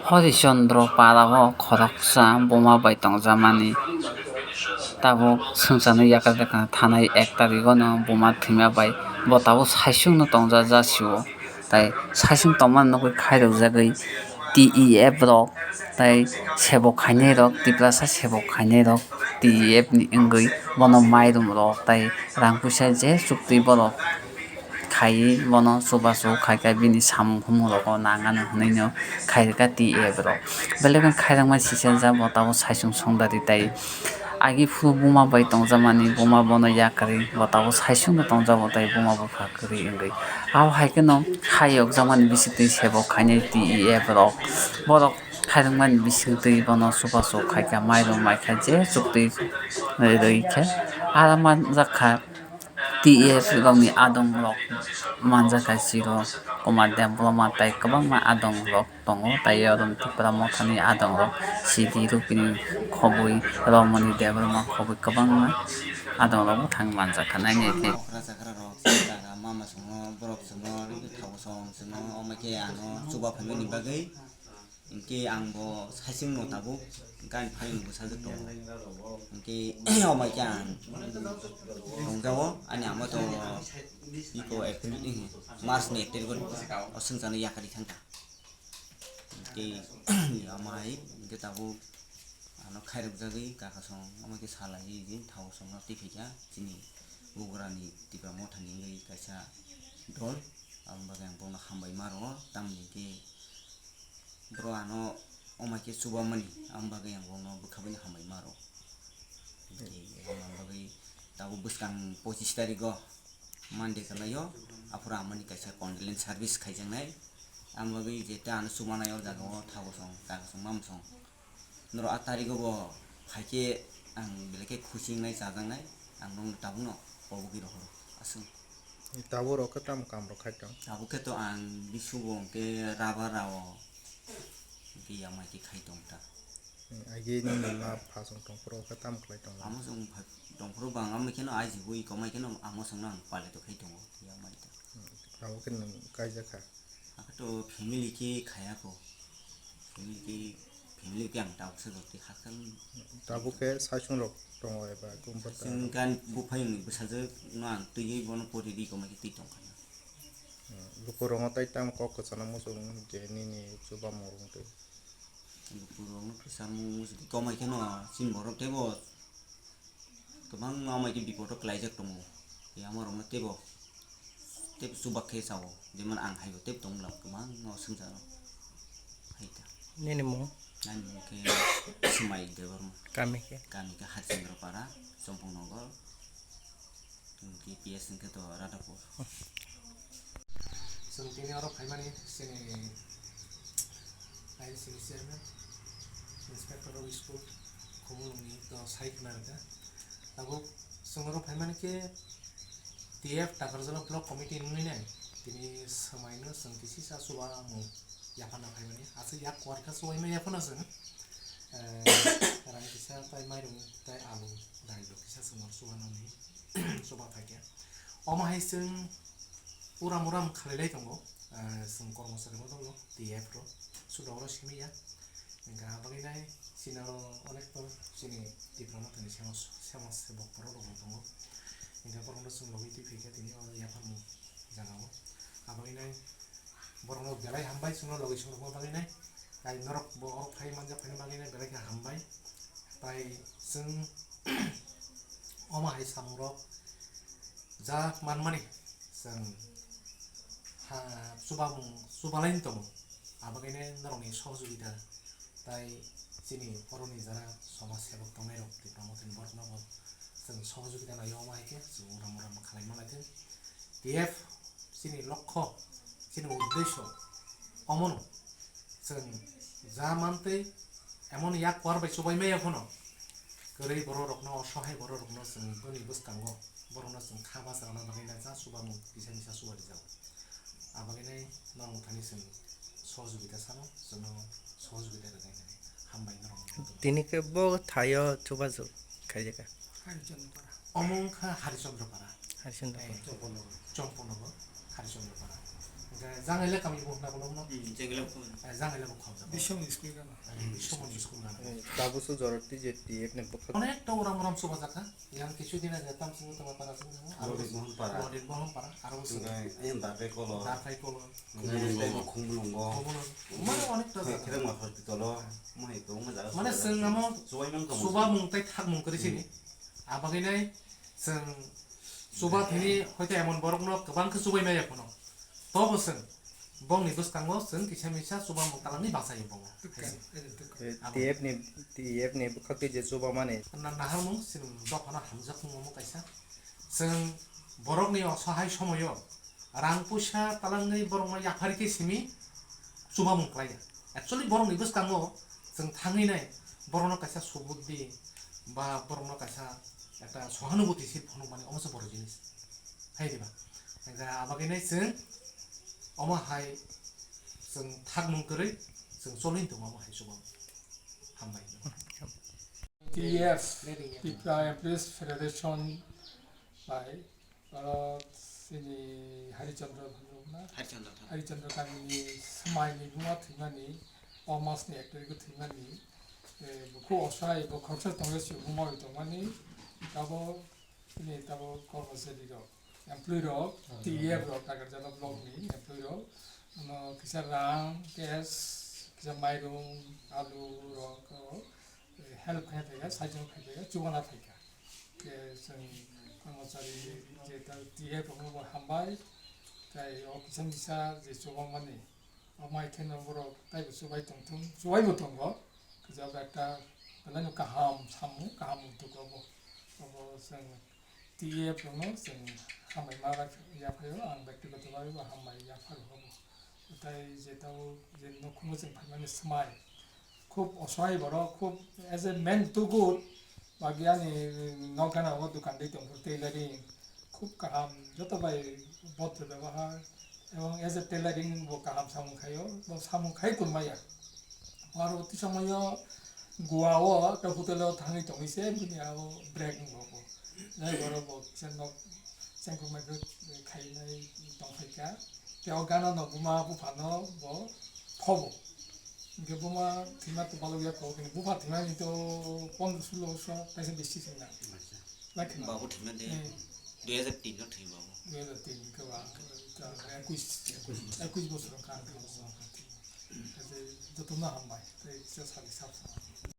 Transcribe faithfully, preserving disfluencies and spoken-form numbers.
Hori Chandra para o khoroksa buma bai tongjakmani. Tabuk swngcharno yakarwi thanai ek tarigo no buma thwima bai bo tabuk saichung no tongjak jasio. Tai saichung tongmani nugwi khairokjagwi T E F rok tai sebok khainai rok, Tiprasa sebok khainai rok T E F ni wngwi bono mairum rok tai rang puisa je chuktwi borok khaiwi bono chubachu khaikha, bini samung humung rogo nangano hwnwi no khairokha T E F rok. Belai kheno khaijakmani sijak bo tabuk saichung songdari tai agi phuru buma bai tongjakmani, buma bono yakarwi bo tabuk saichung no tongjago tai buma bupha kwrwi wngwi. Abo hai kheno hayokjakmani bisingtwi sebok khainai T E F rok, borok khaijakmani bisingtwi bono chubachu khaikha, mairum maikha je chuktwi rwi khe aro manjakha. T E F rokni adong rok manjakha siro Kumar Debbarma tai kwbangma adong rok tongo, tai oro Tipra Mothani adong rok Sidi Rupini khobwi, Romoni Debbarma khobwi kwbangma adong rok bo thang manjakha nainai khe. Okra chakra rok jaga mama songno borok songno thago song songno omo khe ano chuba phaimani bagwi. Hinkhe ang bo saichung no tabuk gani phaiyung bwsajwk tongo. Hinkhe omo khe ang tongjago, ani amo to iko April, March ni ek tarikh o swngcharno yakarwi thangkha. Hinkhe omo hai hinkhe tabuk ano khairokjagwi kakasong omo khe salaiwi thago songno twi phaikha chini Bugrani Tipra Mothani wngwi kaisa dol, aboni bagwi ang bono hambai ma rwo, tamni hinkhe bro ano omo khe chubamani, aboni bagwi ang bono bwkha bai hambai ma rwo. Aboni bagwi tabuk bwskang pochis tarikh o Monday kwlai o, aphuru amani kaisa condolence service khaijaknai, aboni bagwi je ta ano chubanai o jaga o thago song, kakasong mamsong. Norok a tarikgo bo hai khe ang belai khe khusi wngnai, chajaknai, ang nokno tabukno kobogwi rohoro aswk. Tabuk rok khe tamo kam rok khai tong? Tabuk khe to ang bisugo hwnkhe rubber rao hwnkhe yamai khe khai tong ta. Agi nini ma pha chwng tong phuru khe tamo khlai tong? Amo chwng pha tong phuru bo ang amai kheno ajibo iko mai kheno amo chwngno ang pale to khai tongo yamai ta. Abo khe nwng kaijak kha? Akhe to family khe khaya ko. Family khe, family khe ang tabuk se rok tei hakhe. Tabuk khe saichung rok tongo eba kumba ta? Chwng gan buphai ni bwsajwk no ang twiwi bono pori di komai khe twi tong kha. Hmm, lukurok no tai tamo kok kwchana muchung je nini chubamu rung twi. Lukurok no kwchamo muchung twi komai kheno chini borok teibo kwbangma amai khe bipodo kwlaijak tongo. Yamarokno teibo, teibo chubak khe chao, jemon ang haibo teibo tongmwla kwbangma swngcharo hai ta. Nini mung? Ani mung khe Swmai Debbarma. Kami khe? Kami khe Harchandra Para, Chompong Nagar, T P S hwnkhe to Radhapur. Chwng tini oro phaimani chini I L C ni chairman, inspector of school, Khumulwngni to sai khna rwkha. Tabuk chwng oro phaimani khe T F Takarjala block committee wngwi nai, tini swmaino chwng kisisa chuba mung yapharna phaimani. Aswk yak kuar khe chubaima yaphano chwng, eh, rang kisa tai mairum tai alu dal rok kisa chwng oro chuba nani chuba phaikha. Omo hai chwng uram uram khalai lai tongo, ah, chwng kormochari bodol rok, T F rok, suda oro simi ya. Hingkha abagwi nai chini oro onek to chini Tipra Mothani sema, sema sebok borok rok bo tongo. Hingkha borok no chwng logwi twi phaikha tini o yapharmung jaga o. Abagwi nai borok no belai hambai chwngno logwi swng rwma bagwi nai. Tai norok bo oro phai manja phaina bagwi nai belai khe hambai. Tai chwng omo hai samung rok jak manmani chwng ha, chubamung, chubalaini tongo. Abagwino norokni sohojogita tai chini borokni jara somaj sebok tongnairok Tipra Mothani borokno bo chwng sohojogita naio, omo hai khe chwng uram uram khlai manlai thung. T F chini lokho, chini uddesho omono. Chwng ja mantwi emon yak kuar bai chubai maya phano kwrwi borok rokno, osohai borok rokno chwng boni bwskango borokno chwng kha bachana bagwi na ja chubamung kisa misa chuba rijago. Abagwi nai norok thani chwng sohojogita sano, chwngno sohojogita rwnai hwnwi hambai norok. Tini khe bo thaio chubachu khaijak. Omo wngkha Harichandra Para. Harichandra Para. Eh, Chomponogo, Chomponogo Harichandra Para. Jangai le kami bo hwnna bolong no. Hmm, jangai le bo. Eh, jangai le bo kham jabo. Bisomoni school gana. Eh, Bisomoni school gana. Eh, tabuk so jorok twi je T F ni bwkhak. Onek to uram uram chuba jakha. Yang kichu din age tam sini tama para sini. Lodit Mohan para. Lodit Mohan para. Aro sini. Yang Darkai Kolor. Darkai Kolor. Khumulungo. Khumulungo. Khumulungo. Mane onek to. Khirang ma hospital o. Mane to ma jaga. Mane seng amo. Chuba mung tai thak mung kri sini. Hmm. Abagwi nai seng chuba thini hoite emon borok no kwbang khe chubai maya phano. Tobo chwng bongni bwskango chwng kisa misa chuba mwng talangni bachai o bongo. Tukha, ede tukha. Eh, Abo. T F ni, T F ni bwkhak twi je chuba mani. Na-, naharmung chwng dophano hamjakmung omo kaisa. Chwng borokni osahai somoyo rang puisa talangwi borokno yaphar khe simi chuba mung klaiya. Actually borokni bwskango chwng thangwi nai borokno kaisa subuddi ba borokno kaisa ekta sohanubuti sil phunukmani omo se boro jinis. Hai diba? Ekta abagwi nai chwng omo hai chwng thakmung kwrwi chwng cholwi tongo omo hai chuba. Hambai. T F, Tipra Employees Federation bai, oro chini Harichandra Bhandarukna, Harichandra Bhandarukna. Harichandra kamini swmaini buma thwimani, o masni ek tarikh o thwimani, eh, bo kho osai, bo khoroksa tongwi se buma bai tongmani, abo chini abo kormochari rok, employee rok, ah, T E F rok, Takarjala block ni employee rok, ano kisa rang, cash, kisa mairung, alu rok, o, help khai phaikha, saichung khai phaikha, chubana phaikha. Khe chwng kormochari je ta T F rokno bo hambai, tei o kisa misa je chubamani, o mai kheno borok taibo chubai tongthung, chubaibo tongo, kisa ekta belaino kaham samung, kaham uddog obo, obo chwng T E F rokno chwng hambai ma yaphaio, ang bektigoto bhai bo hambai yapharo obo. Tei je tao je nukhungo chwng phaimani swmai, khub osai borok, khub as a man to good, bagi ani nok gana o dukan dei tongphuru tailoring, khub kaham, joto bai botro byabohar, ebong as a tailoring bo kaham samung khaio, bo samung khai tongmaya. Parborti somoyo Goa o ekta hotel o thangwi tongwi se bini abo break wngkha bo. Tei borok bo kisa nok chengkuk maikruk khainai tongphaikha. Tei o gana no buma buphano bo thobo. Hwnkhe buma thwima to balokya kok hwnwi, bupha thwimani to pondro sulo bosor taisa bisi se wngna. Acha. Bai khna. Babu thwima de Hmm. dui hajar tin no thwi babu. Dui hajar tin ni kwbang, ta ekush, ekush bosor wngkha ang thwima. Jotono hambai, tei kisa sari sap sap.